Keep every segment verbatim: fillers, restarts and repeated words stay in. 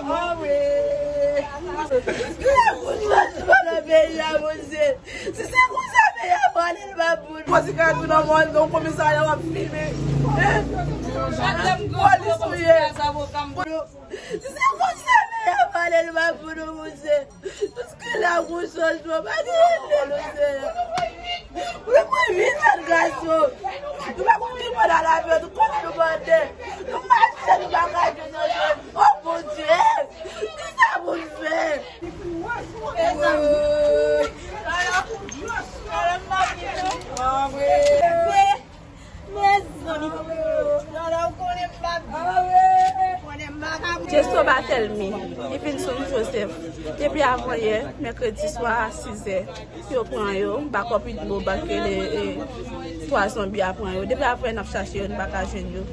Ah wi. Si se konsa peyi a, monchè. Si se konsa peyi a prale, l pa bon. Konsi ka tou nan mòn, nan komisarya w ap filme. Polis ou ye. Si se konsa peyi a prale, l pa bon, monchè. Paske la gon chanjman, pa gen rele nou, Senyè. Mwen, mwen, vin jèn gason. Nou pa konn ki pandan lavi, nou konn nou mande. Nou mache, nou pa ka jwenn yon jèn. Oh, Bondye! Kisa pou n fè? Mezanmi. Jeso Batelmi, Ivinson Joseph, depi avanyè, mèkredi swa a sizè, yo pran yo, bakòp Idmo, bak rele, e, twa zonbi a pran yo. Depi avanyè n ap chache yo, n pa ka jwenn yo.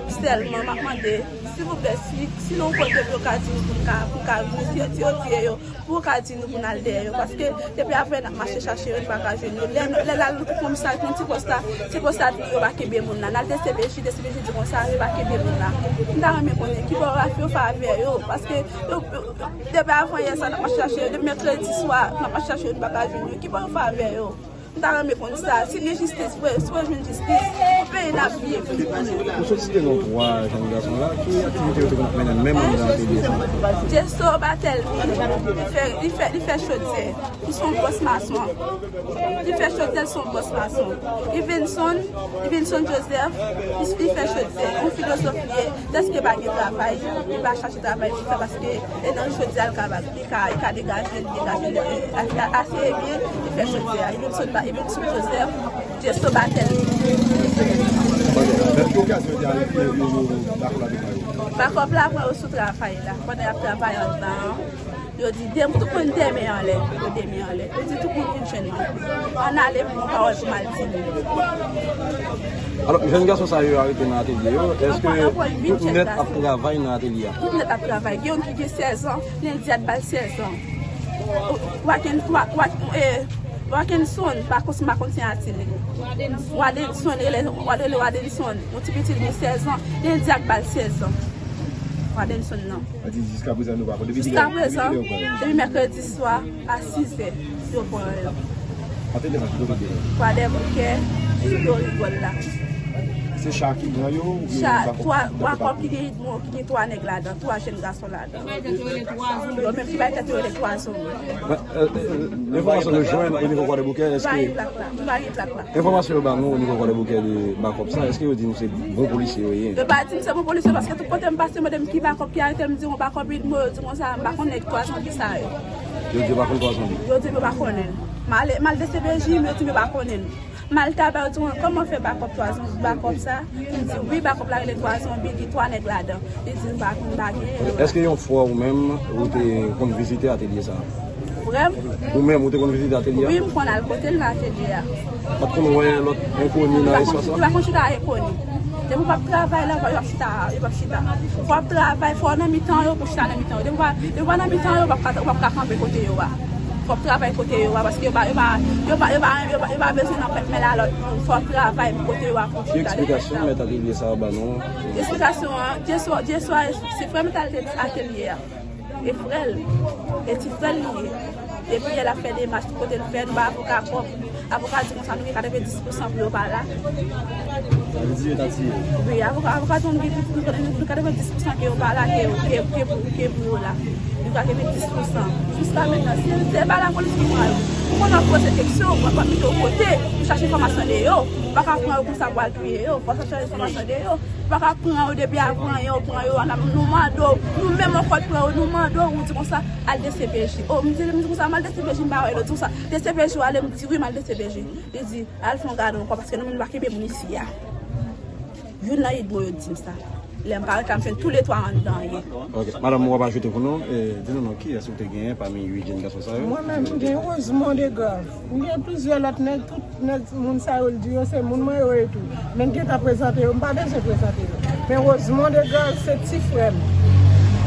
Sèlman, m ap mande, silvouplè, si, si nou kote pou yo ka di nou pou n ka, pou n ka vini, si yo, si yo tiye yo, pou yo ka di nou pou n al dèyè yo, paske depi avanyè n ap mache chache yo, n pa ka jwenn yo. Lè, lè n al nan komisarya, nan ti pòs la, ti pòs la di yo pa kenbe moun la. N al D C P J, D C P J di konsa, yo pa kenbe moun la. M ta renmen konnen ki bò yo fè avè yo, paske yo, yo, yo, depi avanyè sa, n ap mache chache yo, depi mèkredi swa, n ap mache chache yo, n pa ka jwenn yo. Ki bò yo fè avè yo? M ta renmen konn sa. Si gen jistis vre, si w jwenn jistis, pou peyi n ap viv. Ou sot site non twa jèn gason la, ki aktivite yo te konn ap mennen menm anndan atelye sa? Jeso Batelmi, li fè, li fè, li fè chodyè. Li se yon bòs mason. Li fè chodyè, li se yon bòs mason. Ivinson, Ivinson Joseph, li, li fè chodyè. Yon filozòf li ye, dèske pa gen travay, li pa chache travay pou fè paske e nan chodyè a l ka bat. Li ka, li ka degaje, li degaje, li, a, a, ase byen, li fè chodyè a. Ivinson Ba-, Ivinson Joseph, Jeso Batelmi. Nan ki okazyon yo te arete yo, yo, yo, bakòp la te pran yo? Bakòp la pran yo sou travay la. Pandan y ap travay anndan an, yo di, de, tout moun de men anlè. Yo de men anlè. Yo di, tout moun vin jwenn mwen. Ann ale pou yon pawòl pou m al di nou. Alò, jèn gason sa yo arete nan atelye yo, èske tout nèt ap travay nan atelye a? Tout nèt ap travay. Gen youn ki gen sèz an, Lendi a t ba l sèz an. Waken, wa, wa, e, Wakenson, pa konn si m pa konn se ati li. Wadenson, rele, rele Wadenson. Yon ti pitit gen sèz an. Lendi a t ba l sèz an. Wadenson nan. Sa di jiska prezan nou pa konn. Depi kilè, depi kilè yo pran yo? Depi mèkredi swa a sizè, yo pran yo. Atelye sa ki kote l ye? Kwadèboukè, sou do rigòl la. Se cha ki pran yo, oubyen cha, twa, twa kòb ki gen Idmo, ki gen twa nèg ladan, twa jèn gason ladan. Yo menm ki bay tèt yo rele twa zonbi. Enfòmasyon nou jwenn o nivo Kwadèboukè, èske... M pa gen plak la, m pa gen plak la. Enfòmasyon yo ba nou o nivo Kwadèboukè de bakòp sa, èske yo di nou se bon polisye yo ye? Yo pa di m se bon polisye, paske tout kote m pase, mande m ki bakòp ki arete m, di yon bakòp Idmo, yo di konsa, m pa konn nèg twa zonbi sa yo. Yo di yo pa konn twa zonbi? Yo di yo pa konnen. M ale, m al D C P J, yo di yo pa konnen. M al Taba, yo di mwen, kòman fè bakòp twa zonbi, bakòp sa? Li di, wi, bakòp la rele twa zonbi, gen twa nèg ladan. Li di, m pa konn, m pa gen. Èske yon fwa ou menm, ou te konn vizite atelye sa? Frè m? Ou menm, ou te konn vizite atelye a? Wi, m konn al kote l nan atelye a. Pa t konn wè lòt enkoni nan espas la? Yo pa konn chita ak enkoni. Depi w p ap travay la, yo p ap chita, yo p ap chita. Fò w ap travay, fò w nan mitan yo pou w chita nan mitan yo. Depi w pa, depi w pa nan mitan yo, w p ap ka, w p ap ka kanpe kote yo a. Fò w ap travay kote yo a, paske yo pa, yo pa, yo pa, yo pa, yo pa, yo pa bezwen nan pèt men a lòt moun. Fò w ap travay kote yo a pou w chita. Ki eksplikasyon mèt atelye sa a ba nou? Eksplikasyon an, Jeswa, Jeswa, se frè m t al atelye a. E frè l, e ti frè l li ye. Depi yè l ap fè demach, tout kote l fè, nou ba avoka kòb. Avoka di konsa nou gen katrevenndis pousan pou yo pa la. Sa vle di yo ta tiye yo? Wi, avoka, avoka di nou gen, nou gen katrevenndis pousan ke yo pa la, ke, ke, ke pou, ke pou yo la. Nou gen katrevenndis pousan. Jiska mentnan, si se pa lapolis ki pran yo, pou konnen w ap poze keksyon, w ap mete yo kote, pou chache enfòmasyon de yo. Ou pa ka pran yo konsa pou al touye yo. Fò w chache enfòmasyon de yo. Ou pa ka pran yo depi avanyè, ou pran yo, nou mande w, nou menm ankò pran yo, nou mande w, ou di konsa, al D C P J. O, m di, m di konsa, m al D C P J, m pa wè l, ou di konsa, D C P J ou ale, m di, wi, m al D C P J. Li di, al fè yon gade ankò, paske nou menm nou pa kenbe moun isi a. Youn nan Idmo yo di m sa. Lè m parèt la, m jwenn toulètwa anndan ye. Ok. Madanm, ou ap ajoute pou nou, e, di nou non, kiyès ou te genyen pami uit jèn gason sa yo? Mwen menm, m gen Rosemond Degar. M gen plizyè lòt nèg, tout nèg, moun sa yo, l di yo se moun mwen yo ye tou. Men m gentan prezante yo, m pa bezwen prezante yo. Men Rosemond Degar, se ti frè m.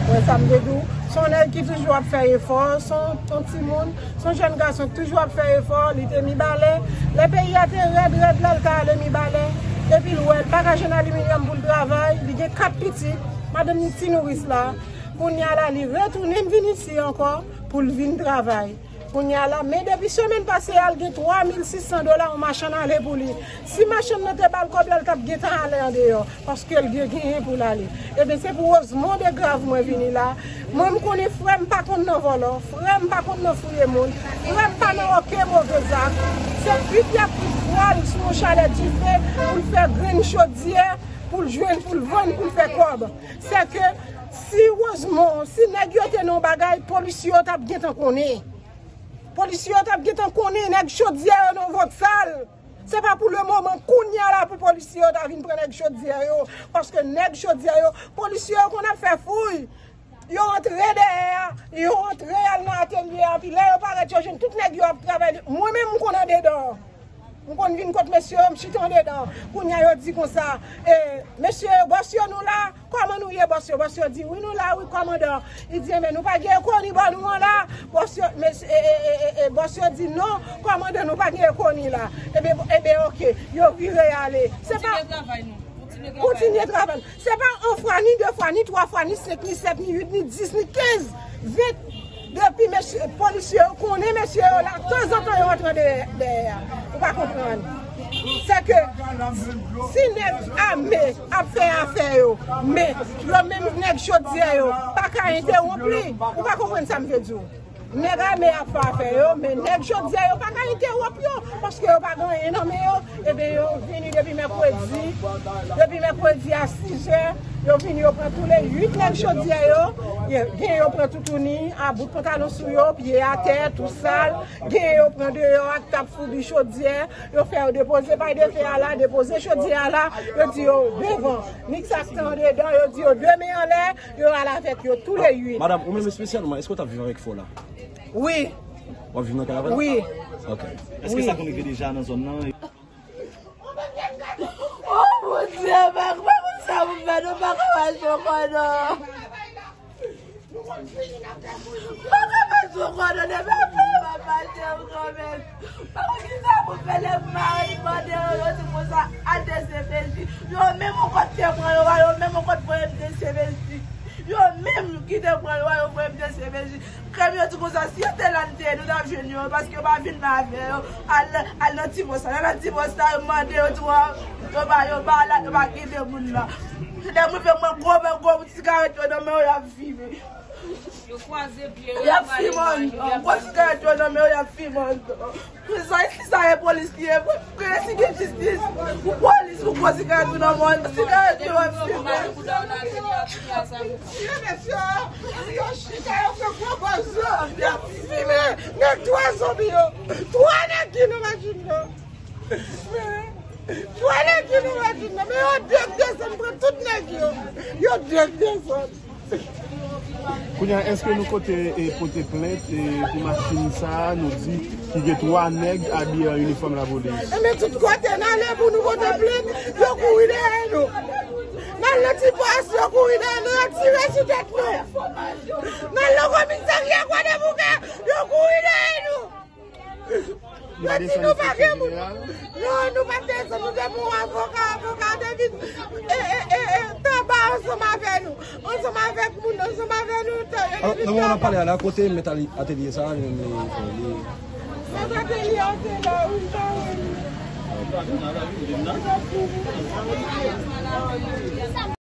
Ou wè sa m vle di w? Se yon nèg ki toujou ap fè efò, se yon, yon timoun, se yon jèn gason ki toujou ap fè efò, li te Mibalè. Lè peyi a te rèd, rèd la, l ka ale Mibalè. Epi l wè, l pa ka jwenn aliminyòm pou l travay, li gen kat pitit, madanm li ti nouris la. Kounye a la, li retounen vin isi ankò pou l vin travay. Kounye a la, men depi semèn pase a, l gen twa mil sis san dola yon machann ale pou li. Si machann nan te ba l kòb la, l t ap gentan ale andeyò, paske l gen genyen pou l ale. Ebyen, se pou Rosemond Desgraves mwen vini la. Mwen, m konnen frè m pa konn nan vòlò, frè m pa konn nan fouye moun, frè m pa nan okenn move zak. Se kwit y ap kwit pwal sou yon chalè dife pou l fè grenn chodyè, pou l jwenn, pou l vann, pou l fè kòb. Se ke si Rosemond, si nèg yo te nan yon bagay, polisye yo t ap gentan konnen. Polisye yo t ap gentan konnen nèg chodyè yo nan vòksal. Se pa pou lemoman, kounye a la pou polisye yo ta vin pran nèg chodyè yo. Paske nèg chodyè yo, polisye yo konn ap fè fouy. Yo antre dèyè a, yo antre al nan atelye a, epi lè yo parèt, yo jwenn tout nèg yo ap travay. Mwen menm, m konn andedan. M konn vin kot mesye yo, m chita andedan. Kounye a yo di konsa, e, mesye yo, bòs yo, nou la, kòman nou ye, bòs yo? Bòs yo di, wi, nou la, wi, kòmandan. Li di, enben, nou pa gen ekoni ba nou an la? Bòs yo, mesye, e, e, e, e, e, bòs yo di, non, kòmandan, nou pa gen ekoni la. Ebyen, ebyen, oke, yo vire ale. Se pa. Kontinye travay nou. Kontinye travay. Se pa yon fwa, ni de fwa, ni twa fwa, ni senk, ni sèt, ni uit, ni dis, ni kenz, ven. Depi mesye, polisye yo konnen mesye yo la, tanzantan yo antre dèyè, dèyè a. Ou pa konprann. Se ke si nèg ame ap fè afè yo, men yo menm nèg chodyè yo pa ka entewonp li, ou pa konprann sa m vle di w. Nèg ame ap fè afè yo, men nèg chodyè yo pa ka entewonp yo, paske yo pa gen anyen nan men yo. Ebyen, yo vini depi mèkredi, depi mèkredi a sizè, yo vini, yo pran tou le uit nèg chodyè yo. Gen yo pran toutouni, a bout pantalon sou yo, pye atè, tou sal. Gen yo pran deyò ak tap foubi chodyè. Yo fè yo depoze pay de fè a la, depoze chodyè a la. Yo di yo devan. Nèg sa k te andedan, yo di yo de men anlè, yo al avèk yo tou le uit. Madanm, ou menm espesyalman, èske w t ap viv avèk frè w la? Wi. W ap viv nan kay avè l? Wi. Ok. Èske sa konn rive deja nan zòn nan? Oh, Bondye, pa, pa konn sa pou fè, nou pa ka pase ankò, non. Pa ka pase ankò, non, depi apre w ap pase ankò, men. Pa konn ki sa pou fè, lè mari mande yo, yo di konsa, al D C P J. Yo menm ankò te pran yo, yo menm ankò pran yo D C P J. Yo menm ki te pran yo, yo pran yo D C P J. Krèm yo di konsa, si yo te la, n te, nou t ap jwenn yo, paske yo pa vin la avè yo. Al, al nan ti bòs la, al nan ti bòs la, yo mande yo, di, yo pa, yo pa la, yo pa kite moun la. Lè m rive, m wè gwo, gwo sigarèt yo nan men yo, y ap fimen. Yo kwaze pye yo, y ap fimen anndan. Gwo sigarèt yo nan men yo, y ap fimen anndan. Sa, si sa e polis li ye, pou, pou resi gen jistis pou polis, pou gwo sigarèt yo nan men yo, sigarèt yo, y ap fimen. Mesye, mesye, yo chita, yo fè gwo bòz yo, y ap fimen. Nèg twa zonbi yo, twa nèg ki nan machin nan. Twa nèg ki nan machin nan, men yo de k desann pran tout nèg yo. Yo de k desann. Kounye a, èske nou kote, e, pote plent, e, pou machin sa a, nou di ki gen twa nèg abiye an inifòm lapolis? Enben, tout kote n ale pou nou pote plent, yo kouri dèyè nou. N al nan ti pòs, yo kouri dèyè nou, yo tire sou tèt nou. N al nan komisarya Kwadèboukè, yo kouri dèyè nou. Yo di nou pa gen moun. Non, nou pa t desann, nou te pran yon avoka, avoka a te vin, e, e, e, e, taba ansanm avè nou, ansanm avèk moun, ansanm avè nou. Alò, nan moman n ap pale a la, kote mèt atelye sa a, li menm, li, li Mèt atelye a te la, wi, m pa wè l.